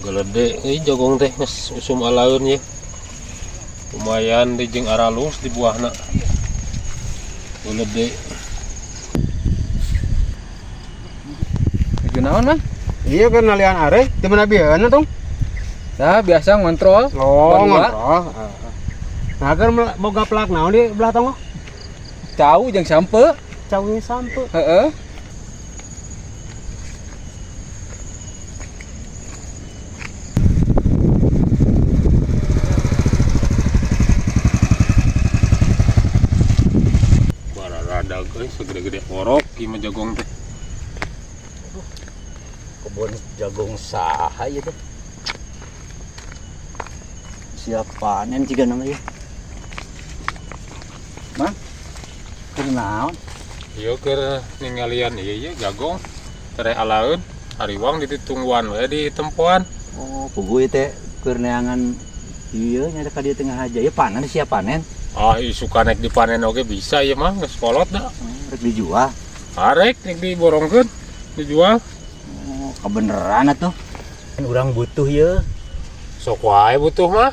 Gelede euy jagong teh geus usum alaeun ye. Lumayan di jeung aralus di buahna. Gelede. Nuju naon, Mang? Iya kan nalian are, di mana bieu tuh? Nah, biasa ngontrol. Oh, Berdua. ngontrol. Nah, kan boga plak naon di belah tonggoh? Cau jeung sampe. Cau jeung sampe. Heeh. Bararadag euy segede-gede orok ieu mah jagong teh. Kebun jagung saha ieu teh? Siap panen jiga nama ieu. Mang, keur naon? Ieu keur ningalian ieu ye jagong tereh alaeun, hariwang ditungguan we di tempoan. Oh, puguh ieu teh keur neangan ieu nya ka dieu tengah aja. Ieu panen siap panen. Ah, isukan nek dipanen oge bisa ieu mah geus kolot da. Rek dijual. Arek nek diborongkeun dijual. Oh, kebeneran atuh. Urang butuh ieu. Sok wae butuh mah.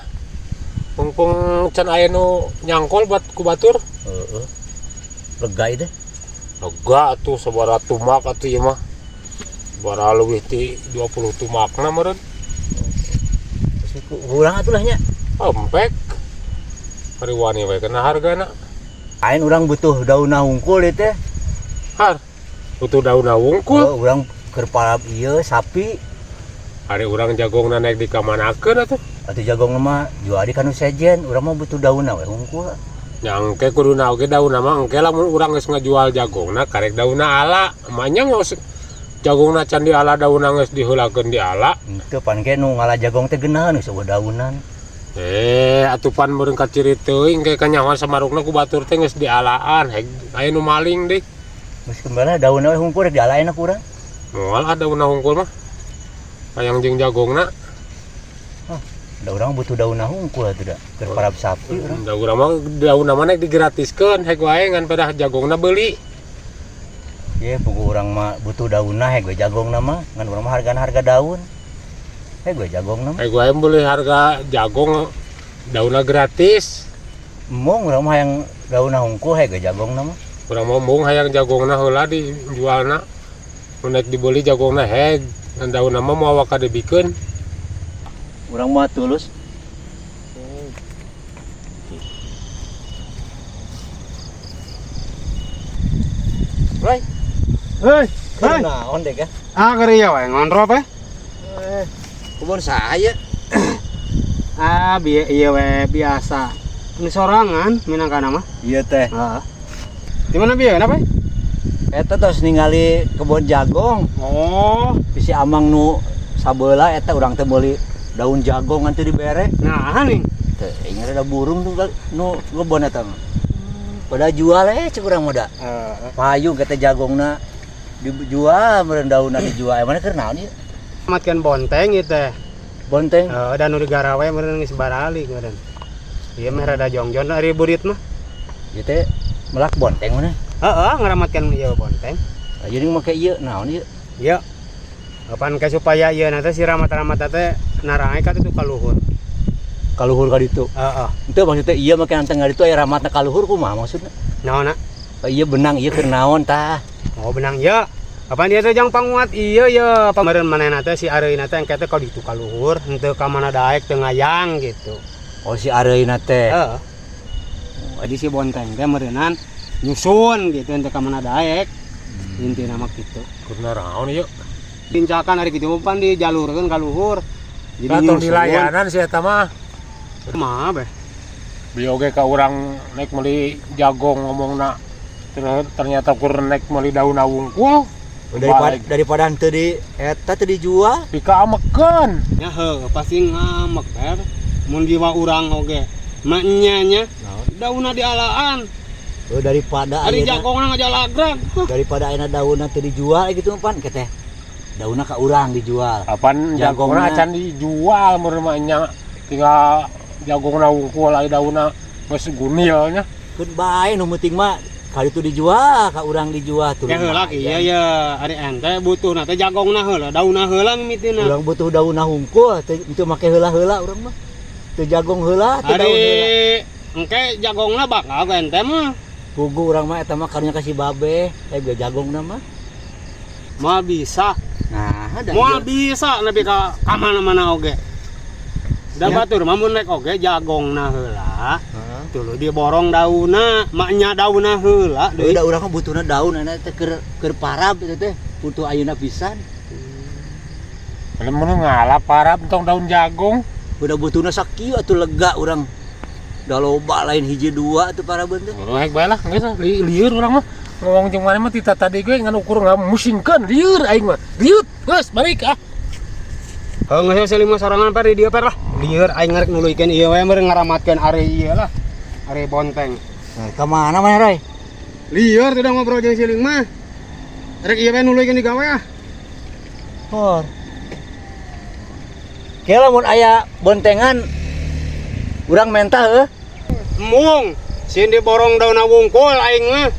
Mumpung can aya nu nyangkol buat ku batur. Heeh. Lega ieu teh. Lega atuh sabaraha tumak atuh ieu mah. Sabaraha leuwih ti 20 tumakna meureun. Terus ku urang atuh lah nya. Empek. Hari wani we kena hargana. Lain urang butuh daunna hungkul ieu teh. Har. Butuh daunna hungkul. Oh, urang keur parab ieu sapi. Hari urang jagongna naik dikamanakeun atuh. Atuh jagong mah jual di kanu sejen, urang mah butuh daunna we hungkul. Nyangke kuduna oge daunna mah engke lamun urang geus ngajual jagongna karek daunna ala. Manya geus jagongna can diala daunna geus diheulakeun diala. Henteu pan ke nu ngala jagong teh geunaheun geus eueuh daunan. Atuh pan meureun kaciri teuing ke kanyahoan samarukna ku batur teh geus dialaan, heg aya nu maling deui. Geus kembali daunna we hungkul rek dialaeun ku urang. Moal ah daunna hungkul mah. Hayang jeung jagongna. Hah, da urang butuh daunna hungkul atuh da. Keur parab sapi urang. Da urang mah daunna mah nek digratiskeun heg wae ngan pedah jagongna beuli. Ye, puguh urang mah butuh daunna heg we jagongna mah, ngan urang mah hargana harga daun. Heg we jagongna mah. Heg wae beuli harga jagong daunna gratis. Embung urang mah hayang daunna hungkul heg we jagongna mah. Urang mah embung hayang jagongna heula dijualna. Mun nek dibeli jagongna heg, ngan daunna mah moal waka dibikeun. Urang mah tulus. Roy. Hei, hei. Naon deh, Kak? Ah, keur ieu we ngontrol we. Kebun saya. Ah, ieu we biasa. Ini sorangan minangkana mah. Iya teh. Heeh. Di mana bieu kenapa? Eta tos ningali kebun jagong. Oh, bisi amang nu sabeula eta urang teh meuli daun jagong ngan teu dibere. Nah, nih. Teh, ingat ada burung tuh nu kebon eta mah. Pada jual cek urang mah da. Heeh. Payung kata jagongna dijual meureun daunna dijual. Emangna keur naon ieu? Matkeun bonteng ieu teh. Bonteng? Heeh, da nu digarawe meureun geus baralik meureun. Ieu mah rada jongjon ari burit mah. Ieu teh melak bonteng mana? Heeh, ngaramatkeun ieu bonteng. Nah, jadi make ieu naon ieu? Ieu. Kapan ke supaya ieu na teh si ramat-ramat teh narange ka ditu ka luhur. Ka luhur ka ditu? Heeh. Henteu maksudnya ieu make nantang ka ditu aya ramatna ka luhur kumaha maksudna? Naonna? Ieu benang ieu keur naon tah? Oh, benang ieu. Kapan ieu teh jang panguat ieu ye, pameureun manehna teh si areuna teh engke teh ka ditu ka luhur, henteu ka mana daek teu ngayang gitu. Oh, si areuna teh. Heeh. Oh, jadi si bonteng teh meureunan nyusun gitu henteu ka mana daek. Intina mah kitu. Keur naraon ieu? Pincakan ari kitu pan dijalurkeun ka luhur. Jadi Lah, tong nyusun. dilayanan si eta mah. Kumaha beh? Beli oge ka urang naik meuli jagong ngomongna ternyata kur naik meuli daun wungkul. Daripada henteu di eta teu dijual. Dikaamekeun. Ya heuh, pasti ngamek teh. Mun jiwa urang oge. Maknya nya. Naon? Daunna dialaan. Oh, daripada ari ayeuna jagongna ngajalagrag. Daripada ayeuna daunna teu dijual gitu pan ke teh. Daunna ka urang dijual. Apan jagongna Jagongna acan dijual mun mah nya tinggal jagongna wungkul aya daunna geus gunil nya. Keun bae nu penting mah Kali itu dijual, ka urang dijual tuh. Ya heula kieu ya, ari ente butuhna teh jagongna heula, daunna heula mimitina. Urang butuh daunna hungkul, teu teu make heula-heula urang mah. Teu jagong heula, teu Ari daun heula. engke jagongna bakal ku ente mah. Pugu urang mah eta mah karunya ka si babe, ge jagongna mah. Moal bisa. Nah, ada Moal bisa nepi ka ka mana-mana oge. Da Ya. batur mah mun rek oge jagongna heula. Heeh. Tuluy diborong daunna, maknya daunna heula deui. Udah urang mah butuhna daun ana teh keur keur parab eta teh, butuh ayeuna pisan. Mun ngala parab tong daun jagung. Udah butuhna sakieu atuh lega urang. Da loba lain hiji dua atuh parabeun teh. Hek bae lah, geus lah, lieur urang mah. Ngomong jeung maneh mah tita tadi gue ngan ukur ngamusingkeun lieur aing mah. Liut, geus balik ah. Heuh geus seling mah sorangan per di dieu per lah. Lieur aing ngarek nuluykeun ieu we meureun ngaramatkeun ari ieu lah. Ari bonteng. Nah, ka mana maneh, Roy? Lieur teh ngobrol jeung siling mah. Rek ieu we nuluykeun digawe ah. Hor. Kela mun aya bontengan urang mentah heuh. Mung, sieun diborong daunna wungkul aing mah.